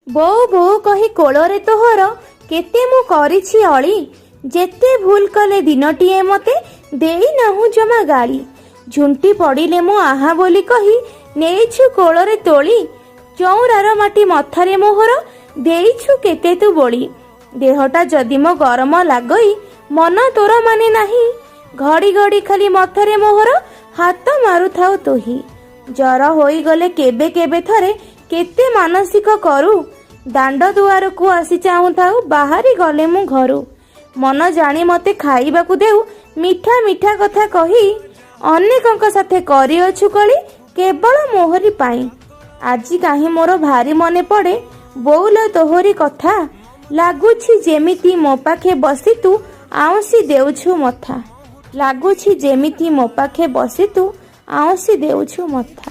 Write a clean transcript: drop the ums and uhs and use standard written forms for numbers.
ବୋଉ ବୋଉ କହି କୋଳରେ ତୋହର କେତେ ମୁଁ କରିଛି ଅଳି। ଯେତେ ଭୁଲ କଲେ ଦିନଟିଏ ମତେ ଦେଇ ନାହୁଁ ଜମା ଗାଳି। ଝୁଣ୍ଟି ପଡ଼ିଲେ ମୁଁ ଆହା ବୋଲି କହି ନେଇଛୁ କୋଳରେ ତୋଳି। ଚଉରାର ମାଟି ମଥାରେ ମୋହର ଦେଇଛୁ କେତେ ତୁ ବୋଳି। ଦେହଟା ଯଦି ମୋ ଗରମ ଲାଗଇ ମନ ତୋର ମାନେ ନାହିଁ। ଘଡ଼ି ଘଡ଼ି ଖାଲି ମଥାରେ ମୋହର ହାତ ମାରୁଥାଉ ତୁହି। ଜର ହୋଇଗଲେ କେବେ କେବେ ଥରେ କେତେ ମାନସିକ କରୁ। ଦାଣ୍ଡ ଦୁଆରକୁ ଆସି ଚାହୁଁଥାଉ ବାହାରି ଗଲେ ମୁଁ ଘରୁ। ମନ ଜାଣି ମତେ ଖାଇବାକୁ ଦେଉ ମିଠା ମିଠା କଥା କହି। ଅନେକଙ୍କ ସାଥେ କରିଅଛୁ କଳି କେବଳ ମୋହରି ପାଇଁ। ଆଜି କାହିଁ ମୋର ଭାରି ମନେ ପଡ଼େ ବୋଉଲ ତୋହରି କଥା। ଲାଗୁଛି ଯେମିତି ମୋ ପାଖେ ବସି ତୁ ଆଉଁସି ଦେଉଛୁ ମଥା। ଲାଗୁଛି ଯେମିତି ମୋ ପାଖେ ବସି ତୁ ଆଉଁସି ଦେଉଛୁ ମଥା।